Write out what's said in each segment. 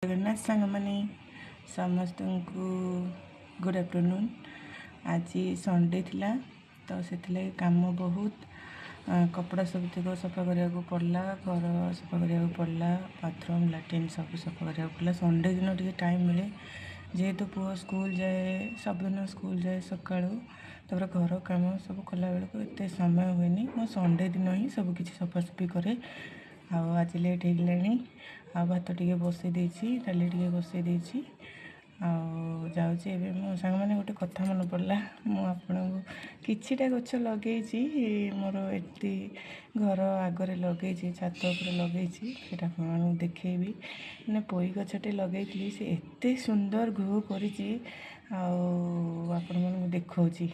ଜଗନ୍ନାଥ ସାଙ୍ଗମାନେ, ସମସ୍ତଙ୍କୁ good afternoon. ଆଜି ସଣ୍ଡେ ଥିଲା ତ ସେଥିଲାଗି କାମ ବହୁତ, କପଡ଼ା ସବୁତିକ ସଫା କରିବାକୁ ପଡ଼ିଲା, ଘର ସଫା କରିବାକୁ ପଡ଼ିଲା, ବାଥରୁମ୍ ଲାଟ୍ରିନ୍ ସବୁ ସଫା କରିବାକୁ ପଡ଼ିଲା। ସଣ୍ଡେ ଦିନ ଟିକେ ଟାଇମ୍ ମିଳେ, ଯେହେତୁ ପୁଅ ସ୍କୁଲ ଯାଏ, ସବୁଦିନ ସ୍କୁଲ ଯାଏ ସକାଳୁ, ତାପରେ ଘର କାମ ସବୁ କଲାବେଳକୁ ଏତେ ସମୟ ହୁଏନି। ମୁଁ ସଣ୍ଡେ ଦିନ ହିଁ ସବୁକିଛି ସଫାସଫି କରେ। ଆଉ ଆଜି ଲେଟ୍ ହେଇଗଲାଣି। ଆଉ ଭାତ ଟିକେ ବସେଇ ଦେଇଛି, ଡାଲି ଟିକେ ବସେଇ ଦେଇଛି ଆଉ ଯାଉଛି ଏବେ। ମୋ ସାଙ୍ଗମାନେ, ଗୋଟେ କଥା ମନେ ପଡ଼ିଲା। ମୁଁ ଆପଣଙ୍କୁ କିଛିଟା ଗଛ ଲଗେଇଛି, ମୋର ଏଠି ଘର ଆଗରେ ଲଗେଇଛି, ଛାତ ଉପରେ ଲଗେଇଛି, ସେଇଟା ଆପଣମାନଙ୍କୁ ଦେଖେଇବି। ମାନେ ପୋଇ ଗଛଟେ ଲଗେଇଥିଲି, ସେ ଏତେ ସୁନ୍ଦର ଗ୍ରୋ କରିଛି ଆଉ ଆପଣମାନଙ୍କୁ ଦେଖାଉଛି।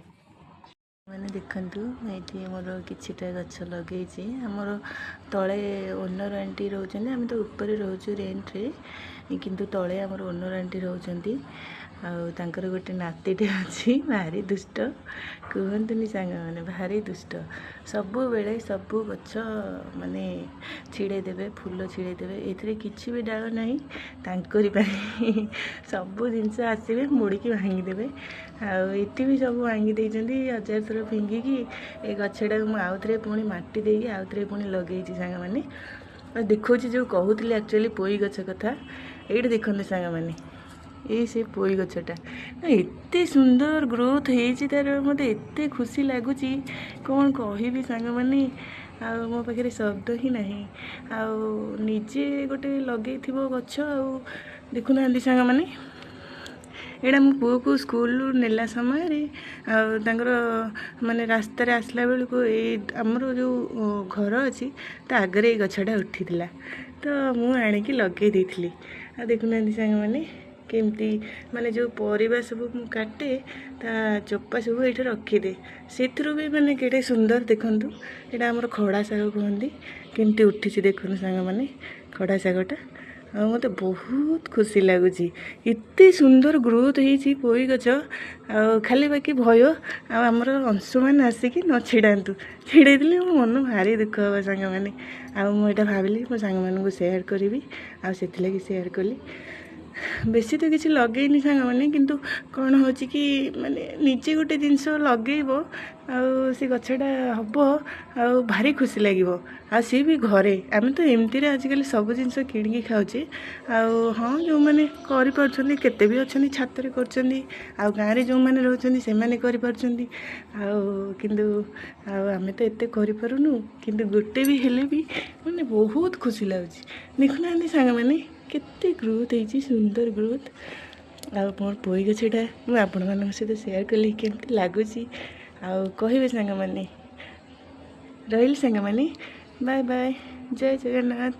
ମାନେ ଦେଖନ୍ତୁ, ମୁଁ ଏଇଠି ମୋର କିଛିଟା ଗଛ ଲଗେଇଛି। ଆମର ତଳେ ଓନର୍ ଆଣ୍ଟି ରହୁଛନ୍ତି, ଆମେ ତ ଉପରେ ରହୁଛୁ ରେଣ୍ଟରେ, କିନ୍ତୁ ତଳେ ଆମର ଓନର୍ ଆଣ୍ଟି ରହୁଛନ୍ତି। ଆଉ ତାଙ୍କର ଗୋଟେ ନାତିଟେ ଅଛି, ଭାରି ଦୁଷ୍ଟ, କୁହନ୍ତୁନି ସାଙ୍ଗମାନେ, ଭାରି ଦୁଷ୍ଟ। ସବୁବେଳେ ସବୁ ଗଛ ମାନେ ଛିଡ଼େଇ ଦେବେ, ଫୁଲ ଛିଡ଼େଇ ଦେବେ। ଏଥିରେ କିଛି ବି ଡାଳ ନାହିଁ, ତାଙ୍କରି ପାଇଁ ସବୁ ଜିନିଷ ଆସିବେ, ମୋଡ଼ିକି ଭାଙ୍ଗିଦେବେ। ଆଉ ଏଠି ବି ସବୁ ଭାଙ୍ଗି ଦେଇଛନ୍ତି ହଜାର ଥର ଫିଙ୍ଗିକି। ଏ ଗଛଟାକୁ ମୁଁ ଆଉଥରେ ପୁଣି ମାଟି ଦେଇକି ଆଉଥରେ ପୁଣି ଲଗେଇଛି ସାଙ୍ଗମାନେ। ଆଉ ଦେଖାଉଛି ଯେଉଁ କହୁଥିଲି ଆକ୍ଚୁଆଲି ପୋଇ ଗଛ କଥା, ଏଇଠି ଦେଖନ୍ତୁ ସାଙ୍ଗମାନେ, ଏଇ ସେ ପୋଇ ଗଛଟା ଏତେ ସୁନ୍ଦର ଗ୍ରୋଥ୍ ହେଇଛି ତାର, ମୋତେ ଏତେ ଖୁସି ଲାଗୁଛି କ'ଣ କହିବି ସାଙ୍ଗମାନେ, ଆଉ ମୋ ପାଖରେ ଶବ୍ଦ ହିଁ ନାହିଁ। ଆଉ ନିଜେ ଗୋଟେ ଲଗେଇଥିବ ଗଛ, ଆଉ ଦେଖୁନାହାନ୍ତି ସାଙ୍ଗମାନେ, ଏଇଟା ମୋ ପୁଅକୁ ସ୍କୁଲରୁ ନେଲା ସମୟରେ ଆଉ ତାଙ୍କର ମାନେ ରାସ୍ତାରେ ଆସିଲା ବେଳକୁ ଏଇ ଆମର ଯେଉଁ ଘର ଅଛି ତା ଆଗରେ ଏଇ ଗଛଟା ଉଠିଥିଲା, ତ ମୁଁ ଆଣିକି ଲଗେଇ ଦେଇଥିଲି। ଆଉ ଦେଖୁନାହାନ୍ତି ସାଙ୍ଗମାନେ, କେମିତି ମାନେ ଯେଉଁ ପରିବା ସବୁ ମୁଁ କାଟେ ତା ଚୋପା ସବୁ ଏଇଠି ରଖିଦିଏ, ସେଥିରୁ ବି ମାନେ କେଡ଼େ ସୁନ୍ଦର ଦେଖନ୍ତୁ। ଏଇଟା ଆମର ଖଡ଼ା ଶାଗ କୁହନ୍ତି, କେମିତି ଉଠିଛି ଦେଖନ୍ତୁ ସାଙ୍ଗମାନେ ଖଡ଼ା ଶାଗଟା। ଆଉ ମୋତେ ବହୁତ ଖୁସି ଲାଗୁଛି, ଏତେ ସୁନ୍ଦର ଗ୍ରୋଥ୍ ହେଇଛି ପୋଇ ଗଛ। ଆଉ ଖାଲି ବାକି ଭୟ ଆଉ ଆମର ଅଂଶୁମାନ ଆସିକି ନ ଛିଡ଼ାନ୍ତୁ, ଛିଡ଼େଇ ଦେଲେ ମୋ ମନ ଭାରି ଦୁଃଖ ହେବ ସାଙ୍ଗମାନେ। ଆଉ ମୁଁ ଏଇଟା ଭାବିଲି ମୋ ସାଙ୍ଗମାନଙ୍କୁ ସେୟାର କରିବି, ଆଉ ସେଥିଲାଗି ସେୟାର କଲି। ବେଶୀ ତ କିଛି ଲଗେଇନି ସାଙ୍ଗମାନେ, କିନ୍ତୁ କ'ଣ ହେଉଛି କି ମାନେ ନିଜେ ଗୋଟେ ଜିନିଷ ଲଗେଇବ ଆଉ ସେ ଗଛଟା ହେବ ଆଉ ଭାରି ଖୁସି ଲାଗିବ। ଆଉ ସିଏ ବି ଘରେ, ଆମେ ତ ଏମିତିରେ ଆଜିକାଲି ସବୁ ଜିନିଷ କିଣିକି ଖାଉଛେ। ଆଉ ହଁ, ଯେଉଁମାନେ କରିପାରୁଛନ୍ତି କେତେ ବି ଅଛନ୍ତି ଛାତରେ କରୁଛନ୍ତି, ଆଉ ଗାଁରେ ଯେଉଁମାନେ ରହୁଛନ୍ତି ସେମାନେ କରିପାରୁଛନ୍ତି, ଆଉ କିନ୍ତୁ ଆଉ ଆମେ ତ ଏତେ କରିପାରୁନୁ। କିନ୍ତୁ ଗୋଟେ ବି ହେଲେ ବି ମାନେ ବହୁତ ଖୁସି ଲାଗୁଛି। ଦେଖୁନାହାନ୍ତି ସାଙ୍ଗମାନେ କେତେ ଗ୍ରୋଥ୍ ହେଇଛି, ସୁନ୍ଦର ଗ୍ରୋଥ୍। ଆଉ ମୋର ପୋଇ ଗଛଟା ମୁଁ ଆପଣମାନଙ୍କ ସହିତ ସେୟାର କଲି, କେମିତି ଲାଗୁଛି ଆଉ କହିବେ ସାଙ୍ଗମାନେ। ରହିଲି ସାଙ୍ଗମାନେ, ବାଏ ବାଏ, ଜୟ ଜଗନ୍ନାଥ।